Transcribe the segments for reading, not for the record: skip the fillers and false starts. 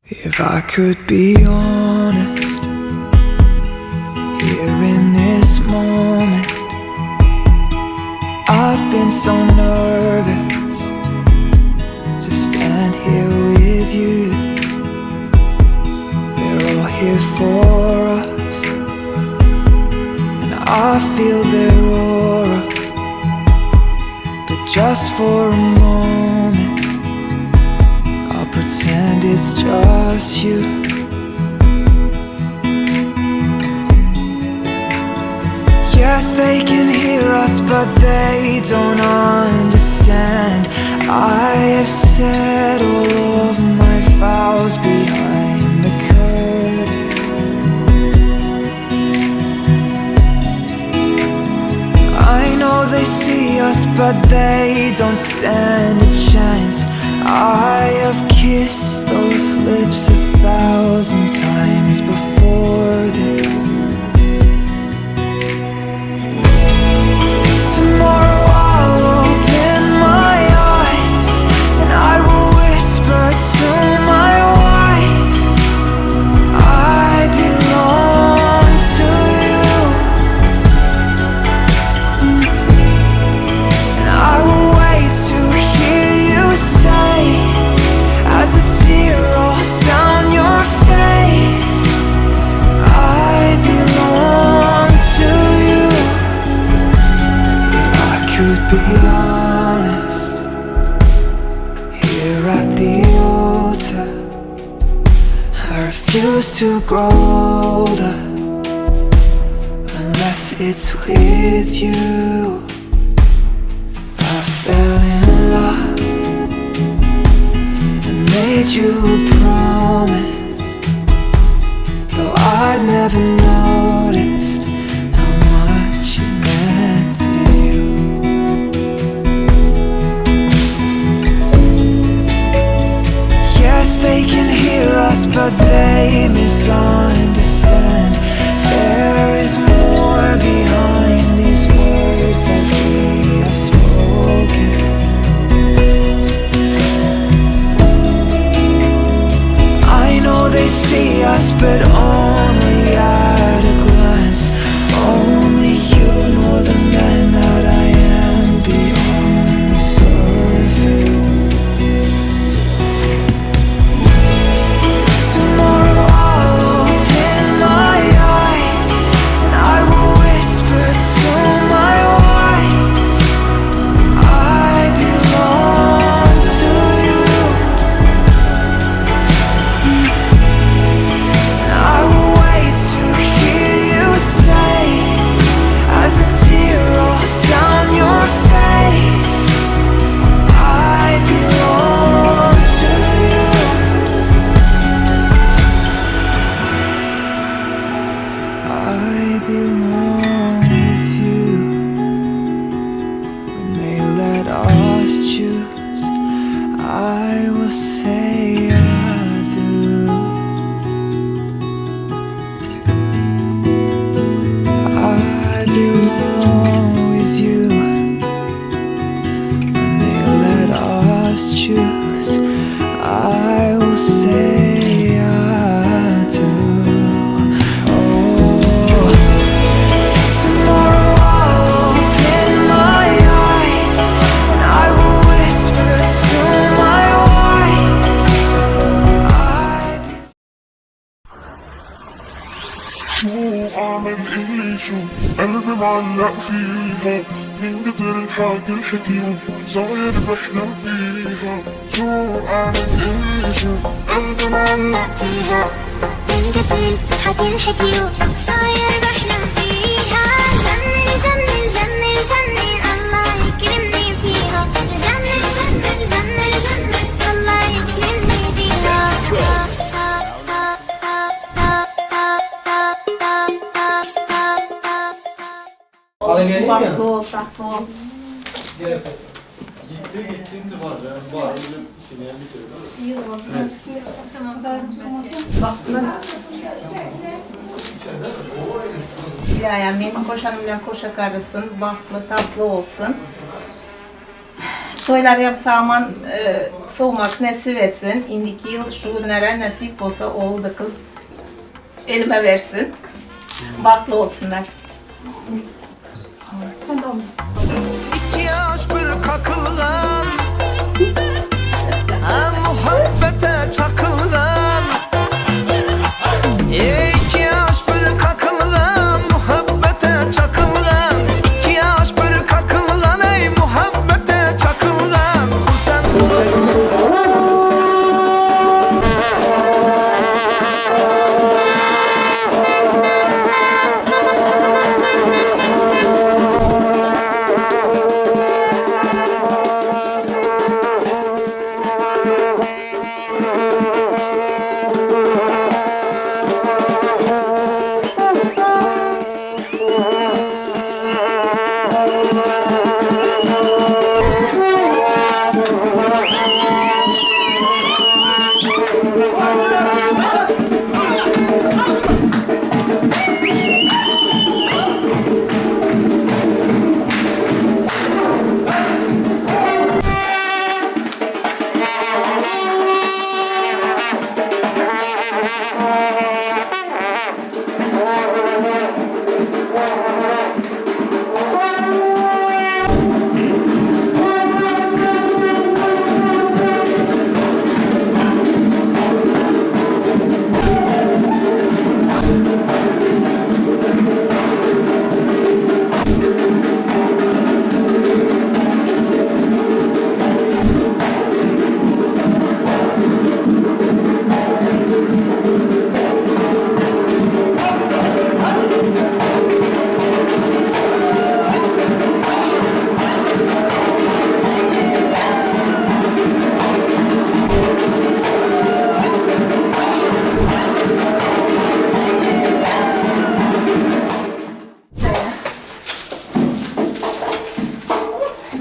If I could be honest, here in this moment, I've been so nervous to stand here with you. They're all here for us, and I feel their aura. But just for a moment, I'll pretend it's just you. Yes, they can hear us, but they don't understand. I have said all of my vows behind the curtain. I know they see us, but they don't stand a chance. I have kissed those lips 1,000 times before this. Tomorrow I'll open my eyes and I will whisper to my wife, I belong to you. And I will wait to hear you say, as a tear rolls down your face, I belong to you. If I could be honest, here at the altar, I refuse to grow older unless it's with you. I fell in love and made you a promise, though I'd never noticed how much it meant to you. Yes, they can hear us, but they misunderstand. There is more behind these words that we have spoken. I know they see us, but only at a glance. Only you know the man that I am beyond the surface. Tomorrow I'll open my eyes and I will whisper to my wife, I belong to you. And I will wait to hear you say, as a tear rolls down your face, I belong to you. I belong with you. When they let us choose, I will say I do. I belong with you. When they let us choose, I will say I do. Oh. Tomorrow I'll open my eyes and I will whisper to my wife, I شو اعمل اللي شو قلبي معلق فيها، من قدر الحاجة الحكيو صاير بحلم فيها. شو اعمل اللي شو قلبي معلق فيها، من قدر الحكي الحكيو صاير بحلم فيها. جنن جنن جنن جنن الله يكرمني فيها، جنن جنن جنن جنن الله يكرمني فيها. Baxtlı ol, taxtlı ol. Gitti gitti var. Var. İlahi men koşanımdan koşa karısın, baxtlı, tatlı olsun. Toylar hem saman soğumak nasip etsin. İndiki yıl şu günlere nasip olsa oğul da kız elime versin. Bahtlı olsunlar. İki yaş bir kakılgan Ha muhabbete çakılgan İki yaş bir kakılgan Muhabbete çakılgan İki yaş bir kakılgan Ey muhabbete çakılgan Husen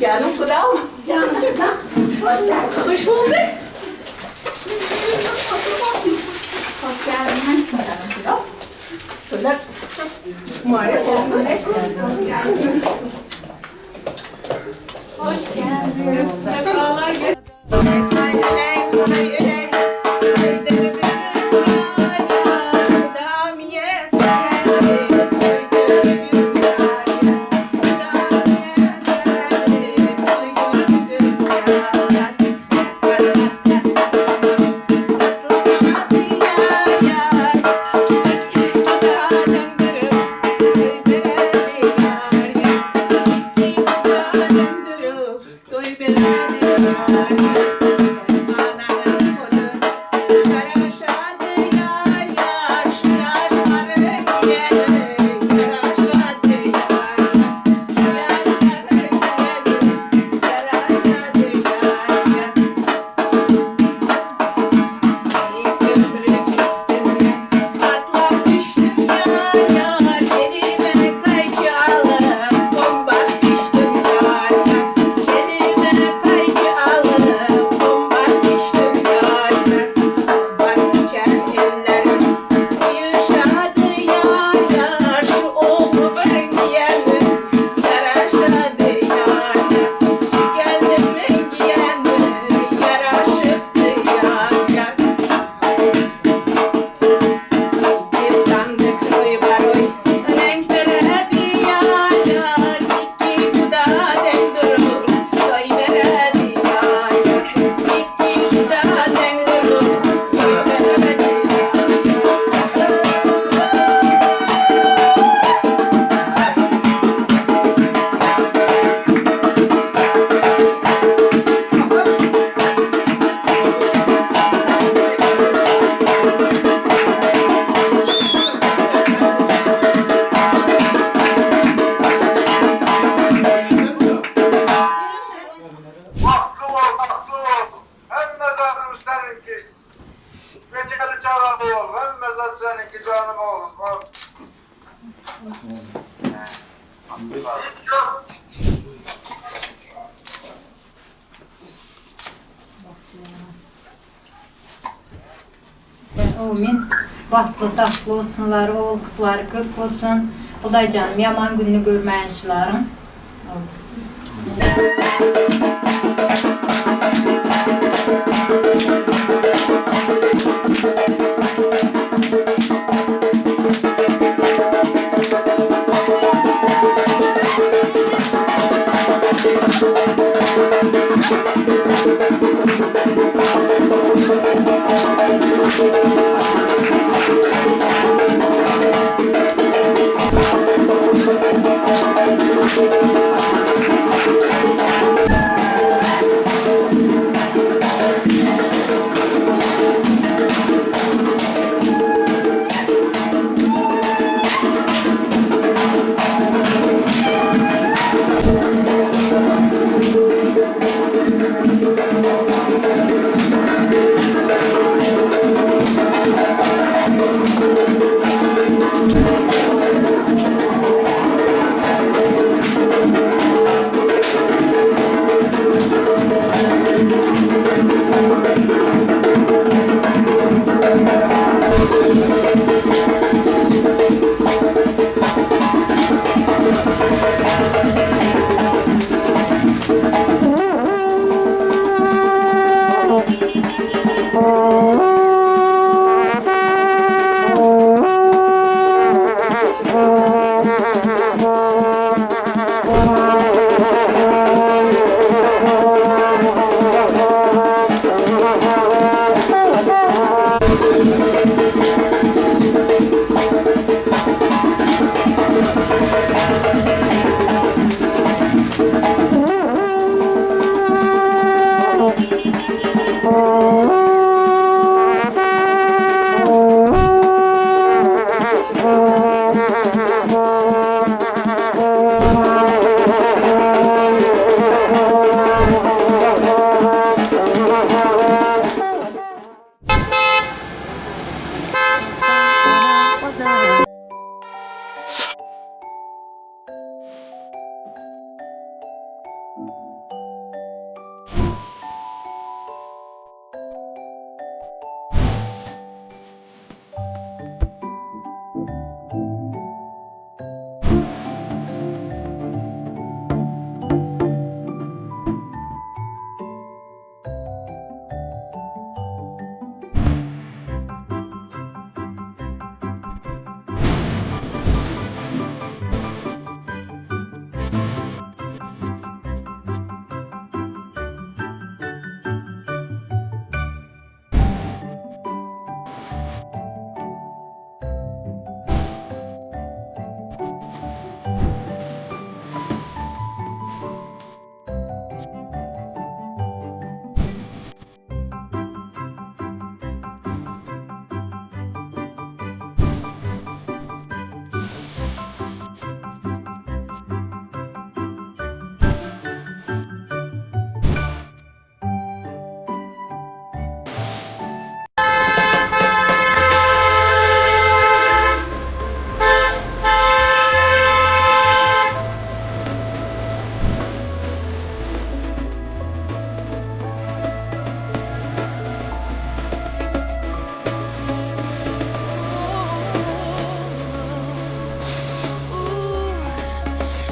Canım kudam. Canım kudam. Hoş geldin. Hoş bulduk. Hoş geldin. Toylar mübarek olsun. Hoş geldiniz. Hoş geldiniz. Sefalar Haklı ol, haklı ol. Hem mezarım seninki. Geceli canım ol, hem mezar seninki canım oğlum. Amin. Bahtlı tahtlı olsunlar, oğul kızları köp olsun. Huday canım yaman gününü görmeyen şularım. Oldu.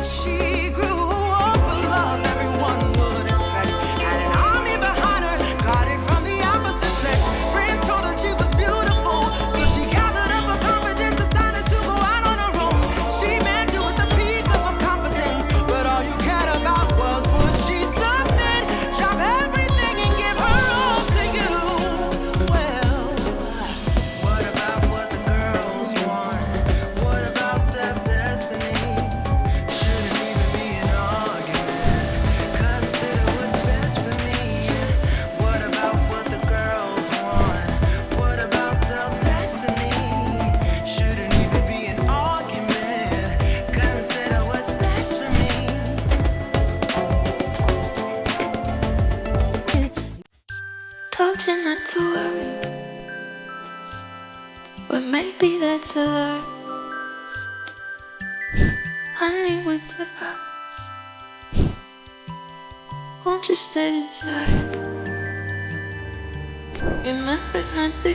She grew up with love everyone would expect. Had an army behind her, got it from the opposite sex. Friends told her she was beautiful, so she gathered up her confidence, decided to go out on her own. She met you at the peak of her confidence, but all you cared about was would she submit, drop everything and give her all to you. Well, what about what the girls want? What about self-destiny? Shouldn't even be an argument. Consider what's best for me. What about what the girls want? What about self-destiny? Shouldn't even be an argument. Consider what's best for me. Told you not to worry, but maybe that's a lie. Honey, what's up? Won't you stay inside? Remember not to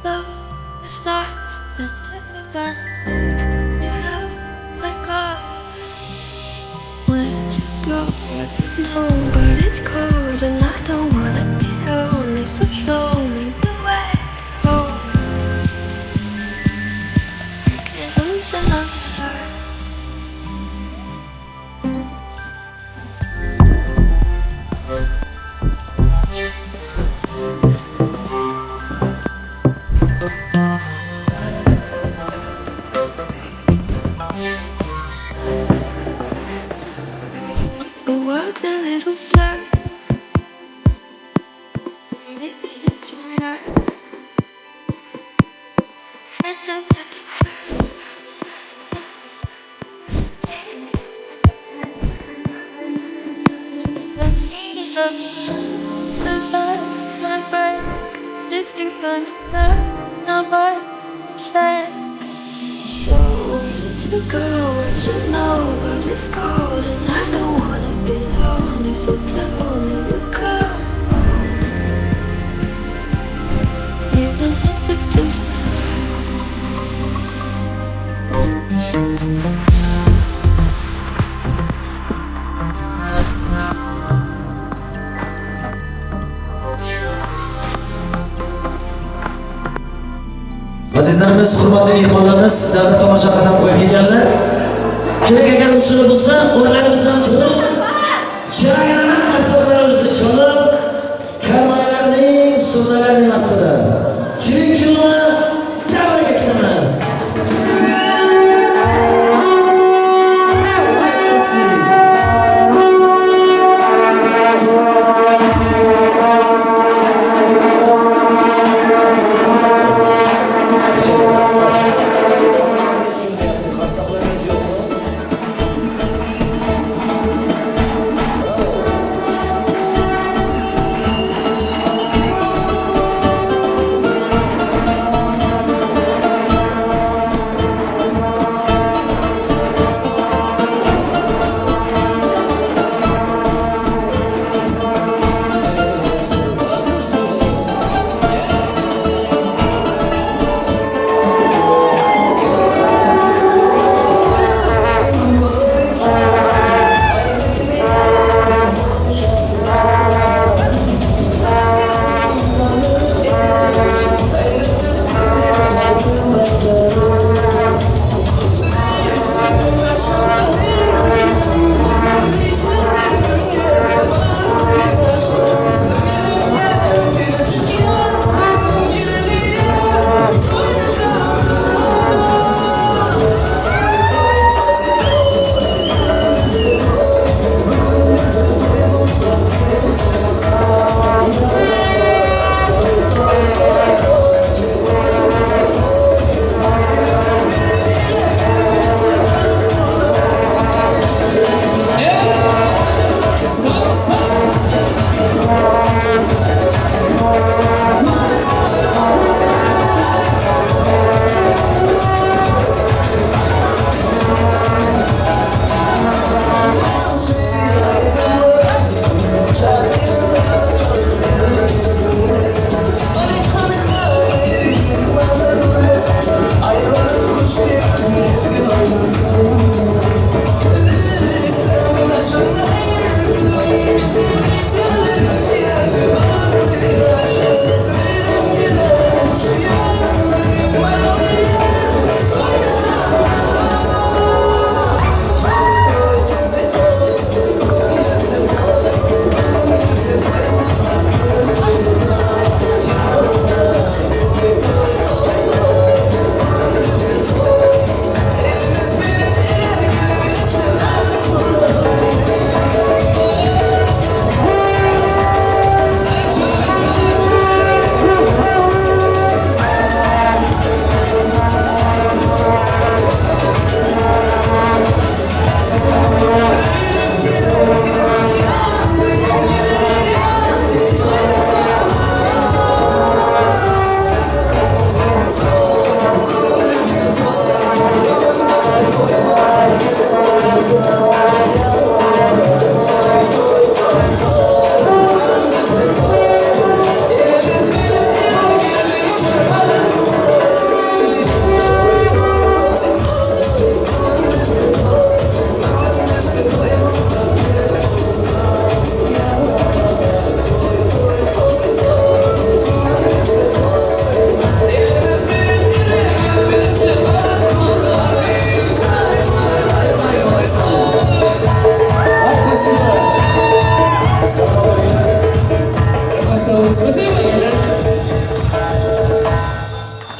love the stars and never got you love like God. Where'd you go? No, but it's cold and I don't wanna be lonely, so show me the way home. I can't lose another heart. The world's a little blurry. Maybe it's my eyes. My brain, if you gonna say. So to go, and you know but it's cold, and I don't wanna be lonely. So tell me to come home, even if it just. Azizlarimiz, hurmatli mehmonlarimiz, davlat tomosha qadam qo'yib kelganlar. Kerak agar usuli bo'lsa, o'rnlarimizdan turib, chiraglarni qarsaklarimizni chalib, karmaylarning surnalarining ostida kirin kuyovni davraga kutamiz.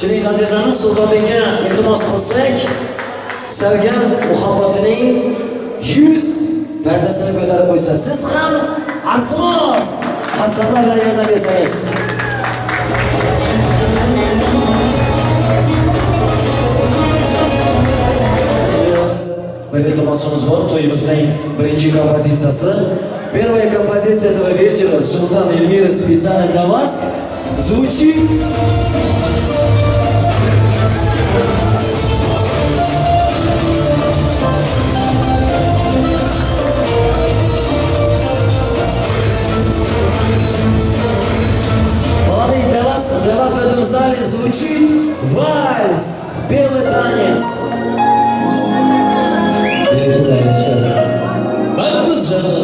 Keling azizlarimiz, Sultonbekka iltimos qilsak, sevgan muhabbatining 100 Pardasini ko'tarib qo'ysa, siz ham arzimas qarsaklar bilan yordam bersangiz. Bir iltimosimiz bor, to'yimizning birinchi kompozitsiyasi. Первая композиция этого вечера, Султан Эльмира, специально для вас, звучит. Молодые, для вас в этом зале звучит вальс, белый танец. Ben kız canım.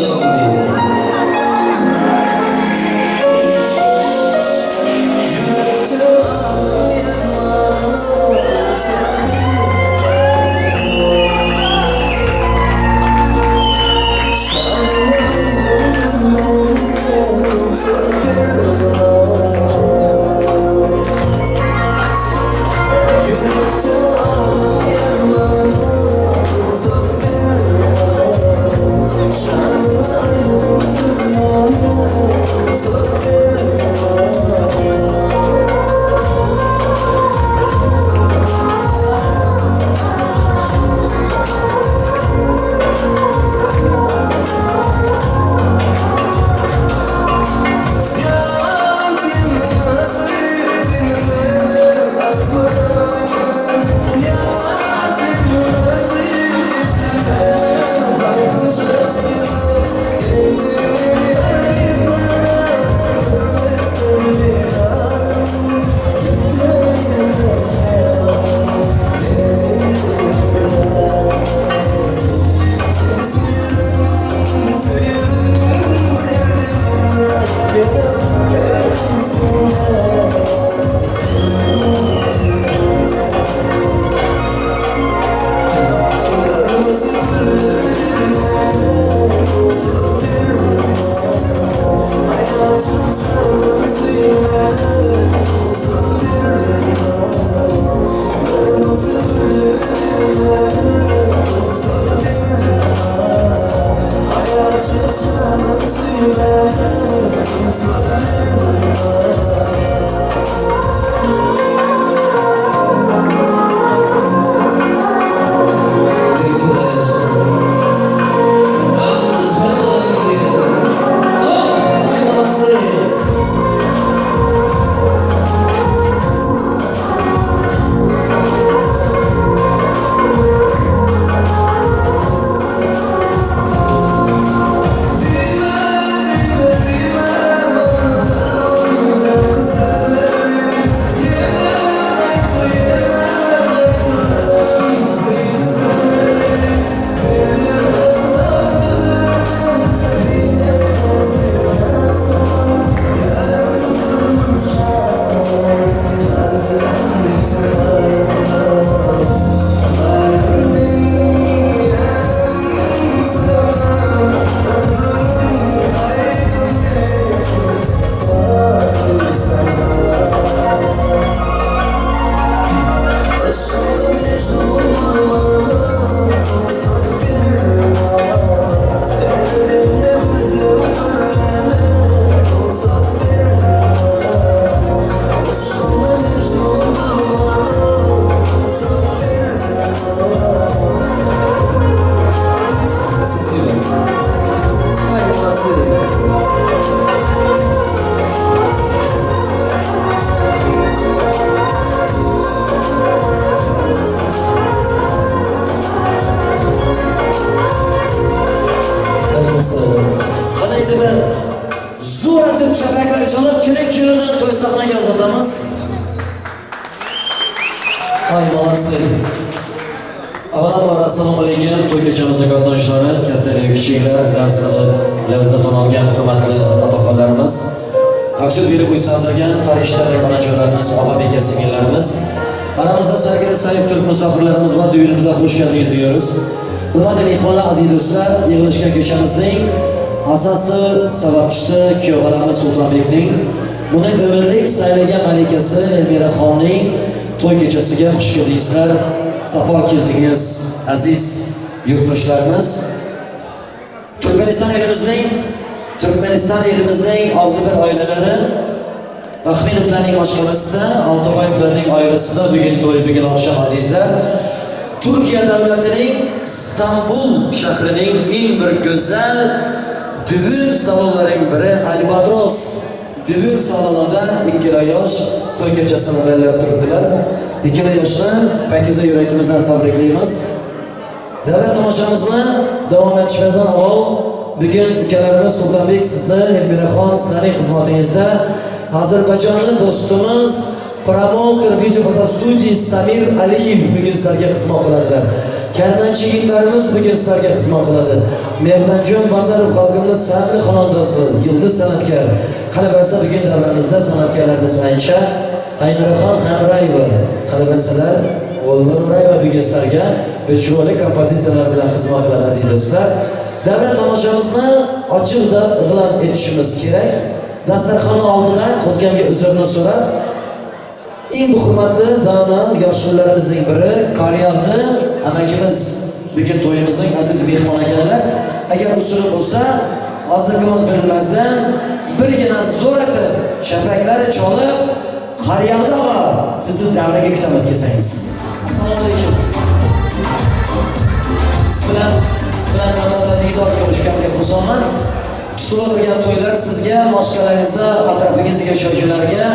Zo'r etib chapaklar chalib, kerak kuyovni to'y sahnaga uzatamiz. Ay, молодцы. Avvalambor assalomu alaykum to'y kechamizga qatnashuvchilari, kattalar, kichiklar, lafzida olgan hurmatli otaxonlarimiz, haqsut berib bo'ysundirgan farishtadek onajonlarimiz, opa beka singillarimiz, aramizda sargina sayib turib musofirlarimiz bor, düğünümüze xush keldiniz diyoruz. Hurmatli mehmonlar, aziz do'stlar, yig'ilishgan kechamizning asasi sababchisi kuyov bolamiz Sultonbekning buni umrlik saylagan malikasi Elmiraxonning to'y kechasiga xush keldingizlar, safo keldingiz aziz yurtdoshlarimiz. Turkmaniston elimizning og'zibir oilalari Ahmedovlarning oshxonasida, Oltobayevlarning oilasida bugun to'y, bugun oqshom azizlar. Turkiya davlatining Istanbul shahrining eng bir go'zal düğün salonlarining biri Albatros düğün salonida ikkala yosh to'y kechasini bellab turibdilar. Ikkala yoshni pakiza yurakimizdan tabriklaymiz. Davlat tomoshamizni davom etishmazdan avval bugun ukalarimiz Sultonbek sizni, Elmiraxon sizlarning xizmatingizda Ozarbayjonli do'stimiz promoter video foto studiya Samir Aliyev bugun sizlarga xizmat qiladilar. Karnaychi yigitlarimiz bugun sizlarga xizmat qiladi. Merdanjon Bazarov xalqimiz sevimli xonandasi, yulduz san'atkor. Qalaversa bugun davramizda san'atkorlarimiz ancha. Aynuraxon Hamrayeva, qalaversalar O'lmurayeva bugun sizlarga bir chiroyli kompozitsiyalar bilan xizmat qiladi aziz do'stlar. Davra tomoshamizni ochiq deb e'lon etishimiz kerak. Dasturxon oldidan qo'zganga uzrni so'rab, eng hurmatli dono yoshlilarimizning biri Qoryog'di amakimiz bugun to'yimizning aziz mehmon ekanlar. Agar usuli bo'lsa, hozirgimiz bilmasdan birgina zo'r etib chapaklari cholib Qoryog'di og'a sizni davraga kutamiz kelsangiz. Assalomu alaykum. Siz bilan davlatda diydor ko'rishganimga xursandman. Tutilib o'tirgan to'ylar sizga, boshqalaringizga, atrofingizga yashovchilarga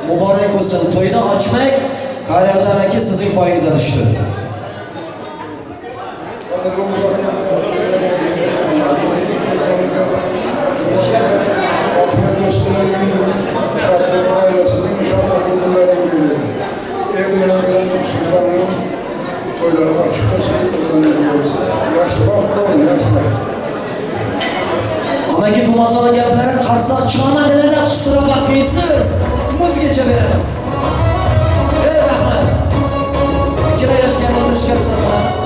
muborak bo'lsin. To'yni ochmak Qoryog'di amaki sizning poyingizga tushdi. Ahmet dostlarının şartlı ailesinin inşallah gururlarını görüyorum. Emre bilen Sultan'ın toyları açık olsun, buradan ediyoruz. Yaşlı baktı olun, yaşlı. Amaki bu mazali gaplarga qarsak chalmadilar, kusura bakmaysiz. Muzgacha beramiz. Ey rahmat. Ikkala yoshga o'tirishga ruxsat qilamiz.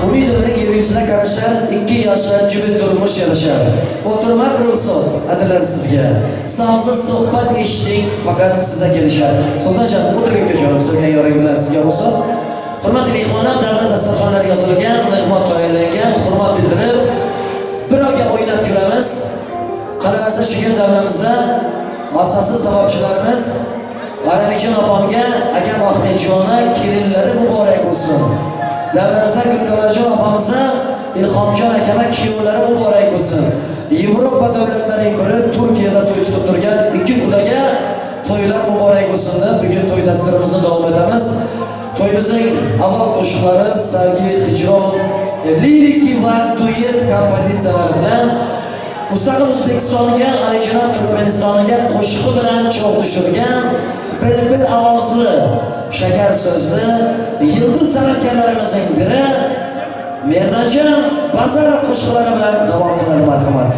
Umid umring yuzuna qarashar, ikki yoshlar jubut turmush yarashar. O'tirmak ruxsat atilar sizga. Sozli suhbat eshiting, faqat sizga kelishar. Sultonjon, o'tiring ukajonim, sizga yoring bilan sizga ruxsat. Hurmatli mehmonlar, davra dasturxonlari yozilgan, mehmon tayinlangan, hurmat bildirib birovga o'ynab ko'ramiz. Qalaversa shu kun davramizda asosiy sababchilarimiz G'aramijon opamga, akam Ahmedjonni kelinlari muborak bo'lsin. Davramizda Gulkamarjon opamizni, Ilhomjon akama kuyovlari muborak bo'lsin. Yevropa davlatlarining biri Turkiyada to'y tutib turgan ikki xudoga to'ylar muborak bo'lsin deb bugun to'y dasturimizni davom etamiz. To'yimizning avval qo'shiqlari sevgi, hijron, liriki va duet kompozitsiyalari bilan mustaqil O'zbekistonga, alijonob Turkmanistoniga qo'shig'i bilan cho'g' tushirgan bilbil ovozli, shakar so'zli yulduz san'atkorlarimizning biri Merdanjon Bazarov qo'shiqlari bilan davom qiladi, marhamat.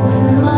Sen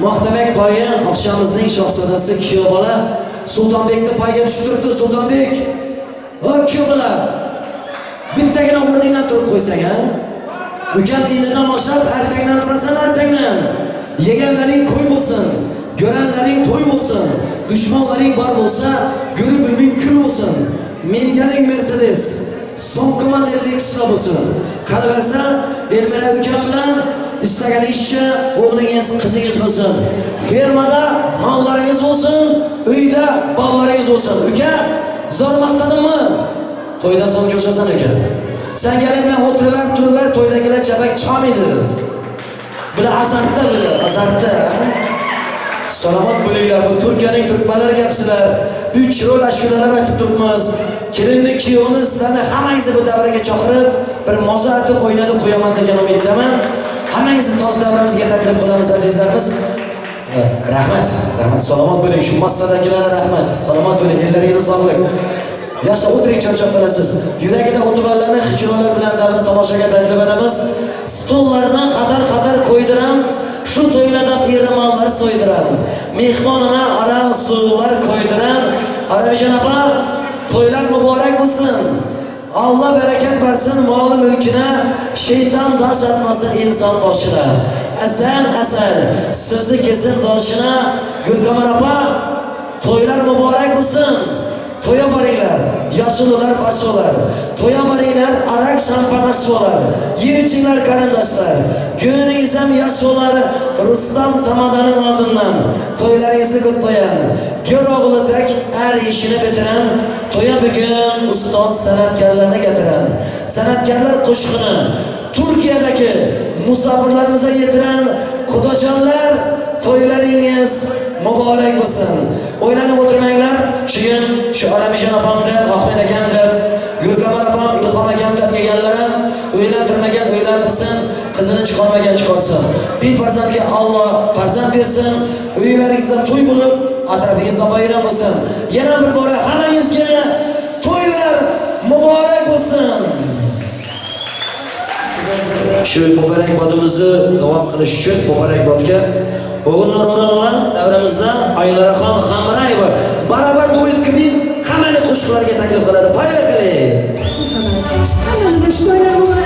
Moxtabek poyi oqshomimizning shohzodasi kuyov bola Sultonbekni poyiga tushib turibdi. Sultonbek, o kuyov bola, bittagina o'rningdan turib qo'ysang, ha? Ukam indidan boshlab ertangdan turasan, ertangdan. Yeganlaring qo'y bo'lsin, ko'ranlaring to'y bo'lsin, dushmanlaring bor bo'lsa, guri bilming kul bo'lsin. Minganing Mercedes, so'nggi modelli Tesla bo'lsin. Qolaversa, Elmira ukam bilan istaganingizcha o'g'lingiz, qizingiz bo'lsin. Fermada mollaringiz bo'lsin, uyda bolalaringiz bo'lsin. Uka, zo'r maqtadimmi? To'ydan so'ng jo'shasan uka. Sen kelin bilan o'tiraver, turaver, to'ydagilar chapak chiqolmaydi. Bular azartda, bular azartda. Salomat bo'linglar, bu Turkiyaning turkmanlar gapsizlar. Bu chiroyli ashulalar aytib turibmiz. Kelinni, kuyovni sizlarni hammangizni bu davraga chaqirib, bir maza aytib o'ynatib qo'yaman degan umiddaman. Hammangizni toz davramizga taklif qilamiz, azizlarimiz. Rahmat, rahmat, salomat bo'ling. Shu massadagilarga rahmat. Salomat bo'ling, ellaringizga sog'lik. Yaxshi o'tiring, charchab qolasiz. Yuragida o'tibanlarni hijronlar bilan davra tomoshaga taklif etamiz. Stollarni qator-qator qo'ydiram, shu to'ylarda irimonlar so'ydiram. Mehmonona aran suvlar qo'ydiram. Arabijan opa, to'ylar muborak bo'lsin. Alloh barakat bersin moli mulkina, shayton dosh atmasin inson boshina. Asal asal so'zi kelsin doshina. Gulqamar opa, to'ylar muborak bo'lsin. To'ya boringlar, yoshulular bosh olar. To'ya boringlar, arak şampana olar. Yer ichinglar qarindoshlar. Ko'nglingiz ham yaxshi olar. Rustam tamadaning oldindan to'ylaringizni qutlayan. Go'r o'g'li tek har ishini bitiran, to'ya bugun ustoz san'atkorlarni getiran. San'atkorlar qo'shig'ini Turkiyadagi musofirlarimizga yetiran xudojonlar, to'ylaringiz muborak bo'lsin. O'ylanib o'tirmanglar. Shu kun shu Aramijon opam deb, Ahmed akam deb, Gulqamar opam, Ilhom akam deb kelganlar ham uylantirmagan uylantirsin, qizini chiqarmagan chiqarsin. Bir farzandga Alloh farzand bersin. Uylaringizda to'y bo'lib, atrofingizda bayram bo'lsin. Yana bir bora hammangizga to'ylar muborak bo'lsin. Shu muborakbodimizni davom qilish uchun muborakbodga O'g'ilnur O'rinova davramizda Aylaraxon Hamrayeva baravar duet qilib hammani qo'shiqlarga taklif qiladi. Поехали! Hammani to'ylar muborak.